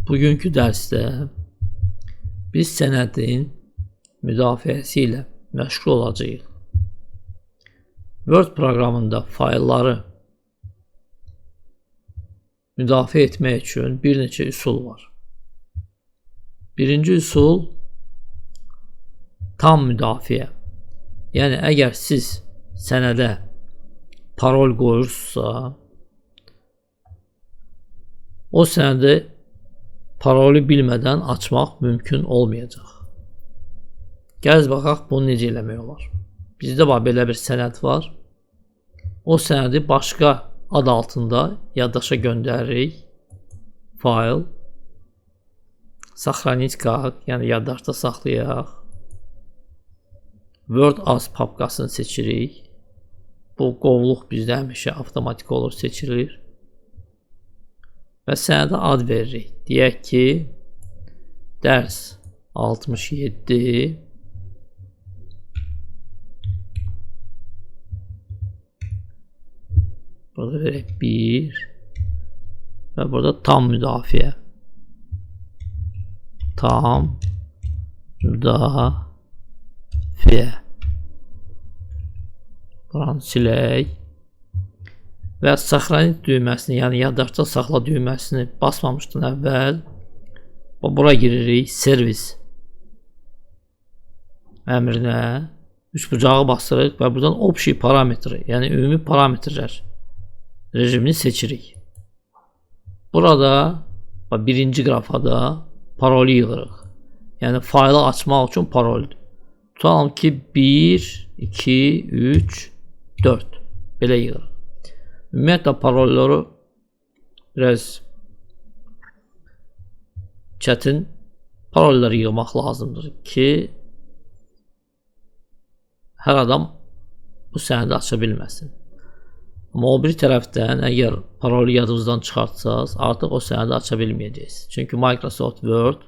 Bugünkü dərsdə biz sənədin müdafiəsi ilə məşğul olacağıq. Word proqramında faylları müdafiə etmək üçün bir neçə üsul var. Birinci üsul tam müdafiə. Yəni əgər siz sənədə parol qoyursunuzsa, o sənədi parolu bilmədən açmaq mümkün olmayacaq. Gəl baxaq bunu necə eləmək olar. Bizdə var belə bir sənəd var. O sənədi başqa ad altında yaddaşa göndəririk. Fayl, Sahranit как, yəni yaddaşda saxlayaq. Word as papkasını seçirik. Bu qovluq bizdə həmişə avtomatik olur, seçilir. Və sənədə ad veririk. Deyək ki, dərs 67 burada verək 1 və burada tam müdafiə. Tam müdafiə. Buranı silək. Və saxranit düyməsini, yəni yaddaşda saxla düyməsini basmamışdan əvvəl bura giririk, servis əmrinə üçbucağı basırıq və buradan option parametri, yəni ümumi parametrlər rejimini seçirik. Burada birinci qrafada parolu yığırıq. Yəni faylı açmaq üçün paroldur. Tutalım ki 1, 2, 3, 4 belə yığırıq. Ümumiyyətlə parolları biraz çətin parolları yığmaq lazımdır ki, hər adam bu sənədi aça bilməsin. Amma o bir tərəfdən əgər parolu yadınızdan çıxartsaz, artıq o sənədi aça bilməyəcəksiniz. Çünki Microsoft Word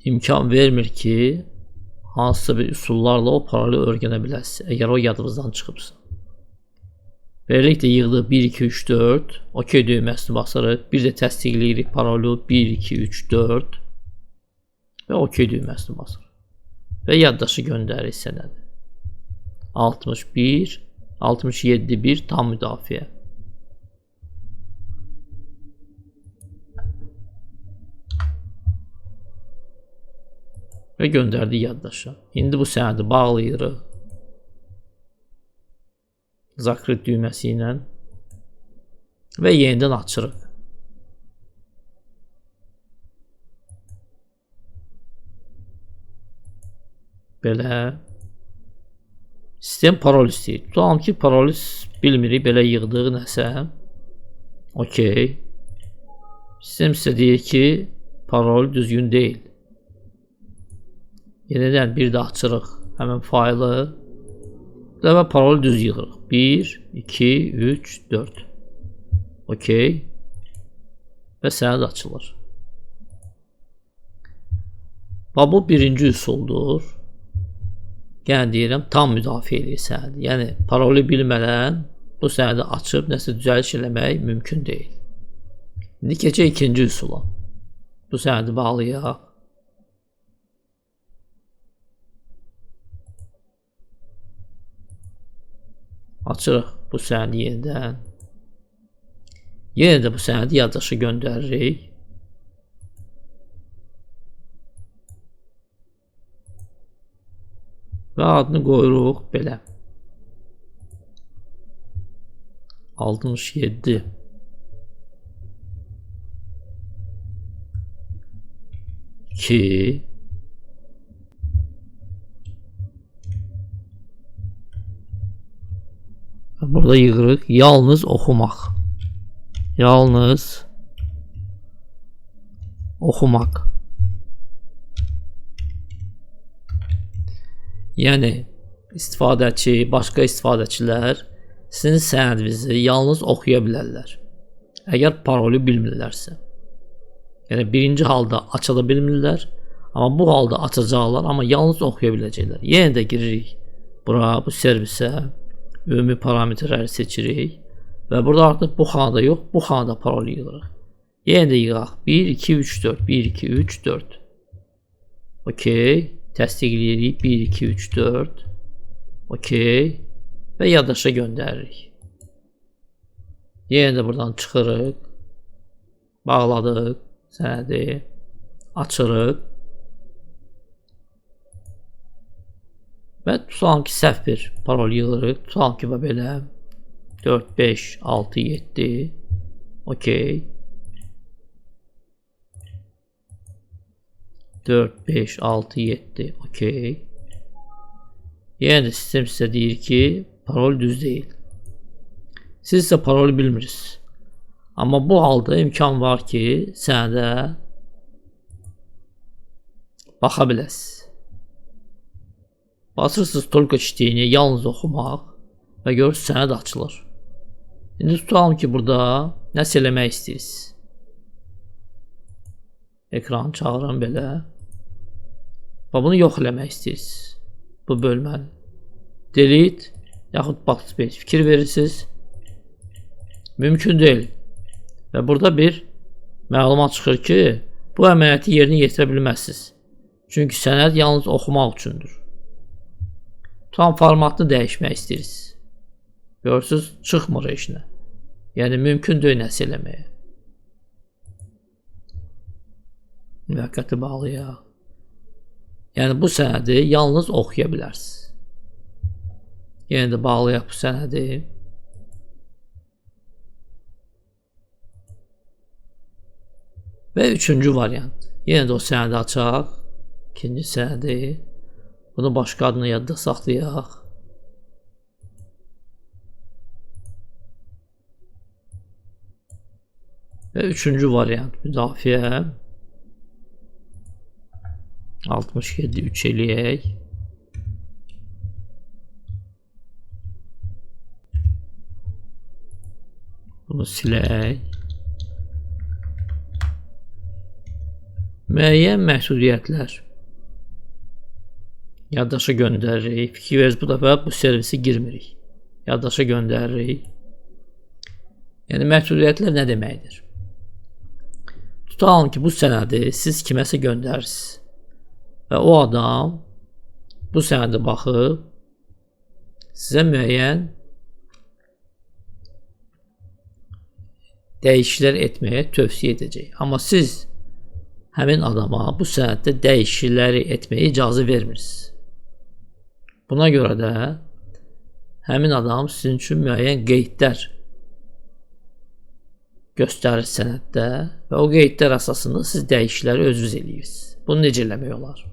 imkan vermir ki, hansısa bir üsullarla o parolu öyrənə biləsiniz, əgər o yadınızdan çıxıbsa. Beləliklə yığdıq 1, 2, 3, 4, OK düyməsini basırıq, bir də təsdiqləyirik parolu 1, 2, 3, 4 və OK düyməsini basırıq. Və yaddaşı göndəririk sənədi. 61, 67, 1 tam müdafiə. Və göndərdik yaddaşa. İndi bu sənədi bağlayırıq. Zakrit düyməsi ilə və yenidən açırıq. Belə sistem parol istəyir. Tutalım ki, parolu bilmirik, belə yığdıq nəsə. OK. Sistem sizə deyir ki, parol düzgün deyil. Yenidən bir də açırıq həmin faylı və parolu düz yığırıq. 1, 2, 3, 4. OK. Və sənəd açılır. Bax, bu birinci üsuldur. Yəni deyirəm, tam müdafiə eləyir sənədi. Yəni parolu bilmədən bu sənədi açıb nəsə düzəliş eləmək mümkün deyil. İndi keçək ikinci üsula. Bu sənədi bağlayaq. Açırıq bu sənədi yenidən. Yenə də bu sənədi yaddaşa göndəririk. Və adını qoyuruq belə. 67. 2. Burada yığırıq yalnız oxumaq. Yalnız oxumaq. Yəni istifadəçi, başqa istifadəçilər sizin sənədinizi yalnız oxuya bilərlər. Əgər parolu bilmirlərsə. Yəni birinci halda aça da bilmirlər, amma bu halda açacaqlar, amma yalnız oxuya biləcəklər. Yenə də giririk bura, bu servisə. Ümumi parametrləri seçirik. Və burada artıq bu xanada yox, bu xanada parol yığırıq. Yenə də yığaq. 1, 2, 3, 4. 1, 2, 3, 4. Okey. Təsdiqləyirik. 1, 2, 3, 4. Okey. Və yaddaşa göndəririk. Yenə də buradan çıxırıq. Bağladıq sənədi. Açırıq. Və tutalım ki, səhv bir parol yığırıq. Tutalım ki, belə 4, 5, 6, 7. Okey. 4, 5, 6, 7. Okey. Yenə də sistem sizə deyir ki, parol düz deyil. Siz isə parolu bilmirsiniz. Amma bu halda imkan var ki, sənədə baxa biləsiniz. Basırsınız tolka çitiyini, yalnız oxumaq və görürsünüz sənəd açılır. İndi tutalım ki, burada nəsə eləmək istəyirsiniz. Ekranı çağırın belə. Və bunu yox eləmək istəyirsiniz. Bu bölməni. Delete yaxud backspace fikir verirsiniz. Mümkün deyil. Və burada bir məlumat çıxır ki, bu əməliyyatı yerinə yetirə bilməzsiniz. Çünki sənəd yalnız oxumaq üçündür. Tam formatını dəyişmək istəyirsiniz. Görürsünüz, çıxmır heç nə. Yəni, mümkün deyil nəsə eləməyə. Müvəqqəti bağlayaq. Yəni, bu sənədi yalnız oxuya bilərsiniz. Yenə də bağlayaq bu sənədi. Və üçüncü variant. Yenə də o sənədi açaq. İkinci sənədi. Bunu başqa adını yadda saxlayaq. Və üçüncü variant müdafiə. 67 3 eləyək. Bunu silək. Müəyyən məhdudiyyətlər. Yaddaşa göndəririk. Fikir verirsiniz, bu dəfə bu servisi girmirik. Yaddaşa göndəririk. Yəni, məhdudiyyətlər nə deməkdir? Tutalım ki, bu sənədi siz kiməsə göndərirsiniz. Və o adam bu sənədə baxıb sizə müəyyən dəyişikliklər etməyə tövsiyə edəcək. Amma siz həmin adama bu sənəddə dəyişiklikləri etməyə icazə vermirsiniz. Buna görə də həmin adam sizin üçün müəyyən qeydlər göstərir sənəddə və o qeydlər əsasında siz dəyişiklikləri özünüz eləyirsiniz. Bunu necə eləmək olar?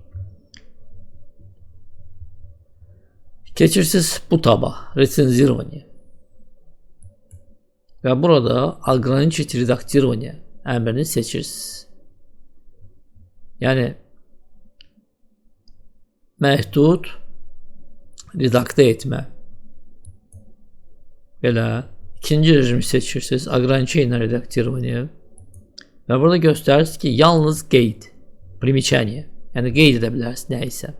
Keçirsiniz bu taba, recenzирование. Və burada ограничить редактирование əmrini seçirsiniz. Yəni, məhdud redaktə etmə. Belə, ikinci rejimi seçirsiniz, ограничение редактирование. Və burada göstərirsiniz ki, yalnız qeyd, примечание, yəni qeyd edə bilərsiniz nə isə.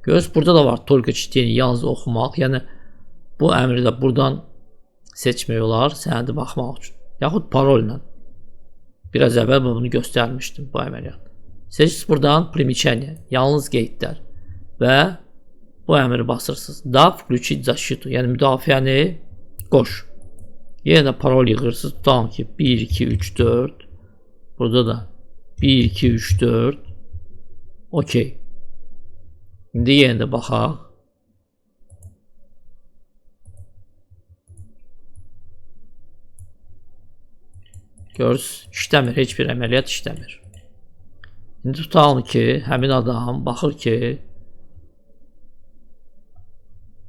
Görürsünüz, burada da var tolka çitiyini yalnız oxumaq, yəni bu əmri də buradan seçmək olar sənədi baxmaq üçün. Yaxud parolla. Biraz əvvəl bunu göstərmişdim bu əməliyyat. Seçirsiniz buradan примечание, yalnız qeydlər və bu əmri basırsınız. Da включить защиту, yəni müdafiəni qoş. Yenə də parol yığırsınız. Tutalım ki 1, 2, 3, 4. Burada da 1, 2, 3, 4. Okey. İndi yenə də baxaq. Görürsünüz, işləmir, heç bir əməliyyat işləmir. İndi tutalım ki, həmin adam baxır ki,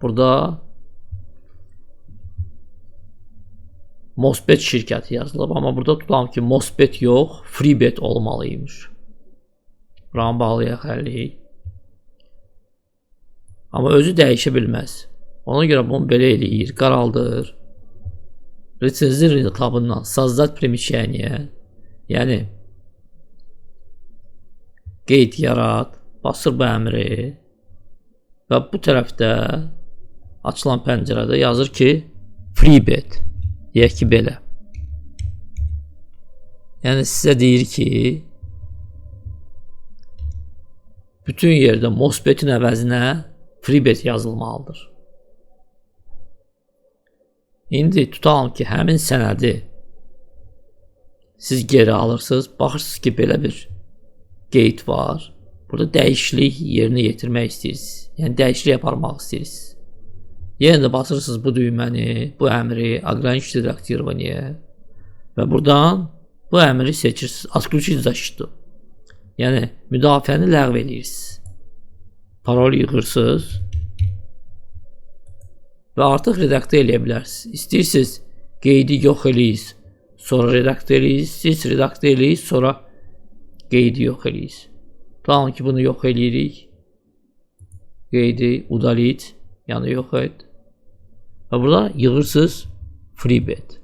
burada Mosbet şirkəti yazılıb, amma burada tutalım ki, Mosbet yox, Freebet olmalıymış. Buranı bağlayaq həllik. Amma özü dəyişə bilməz. Ona görə bunu belə eləyir, qaraldır. Recenzирование tabından создать примечание, yəni qeyd yarat, basır bu əmri və bu tərəfdə açılan pəncərədə yazır ki, Freebet. Deyək ki, belə. Yəni sizə deyir ki, bütün yerdə Mostbet-in əvəzinə Freebet yazılmalıdır. İndi tutalım ki, həmin sənədi siz geri alırsınız. Baxırsınız ki, belə bir qeyd var. Burada dəyişiklik yerinə yetirmək istəyirsiniz. Yəni dəyişiklik aparmaq istəyirsiniz. Yenə də basırsınız bu düyməni, bu əmri, ограничить редактирование və buradan bu əmri seçirsiniz. Отключить защиту. Yəni müdafiəni ləğv eləyirsiniz. Parol yığırsınız və artıq redaktə eləyə bilərsiniz. İstəyirsiniz qeydi yox eləyirsiniz, sonra redaktə eləyirsiniz, redaktə eləyirsiniz, sonra qeydi yox eləyirsiniz. Tutalım ki, bunu yox eləyirik. Qeydi удалить, yəni yox et. Və burada yığırsınız Freebet.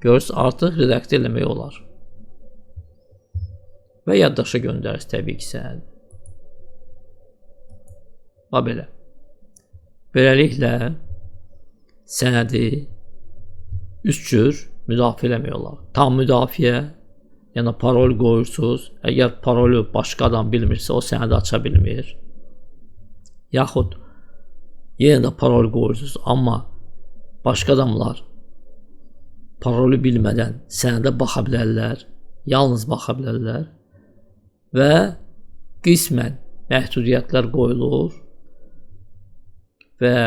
Görürsünüz, artıq redaktə eləmək olar. Və yaddaşa göndərirsiniz təbii ki, sənədi. Bax belə. Beləliklə sənədi üç cür müdafiə eləmək olar. Tam müdafiə, yəni parol qoyursunuz. Əgər parolu başqa adam bilmirsə, o sənədi aça bilmir. Yaxud yenə də parol qoyursunuz, amma başqa adamlar parolu bilmədən sənədə baxa bilərlər, yalnız baxa bilərlər və qismən məhdudiyyətlər qoyulur və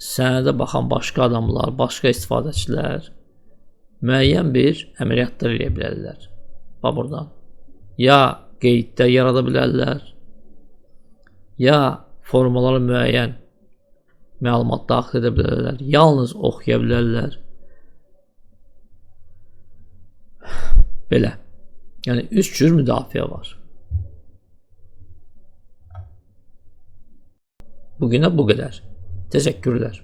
sənədə baxan başqa adamlar, başqa istifadəçilər müəyyən bir əməliyyatlar eləyə bilərlər. Bax buradan. Ya qeyddə yarada bilərlər, ya formalara müəyyən məlumat daxil edə bilərlər, yalnız oxuya bilərlər. Belə. Yəni üç cür müdafiə var. Bugünə bu qədər. Təşəkkürlər.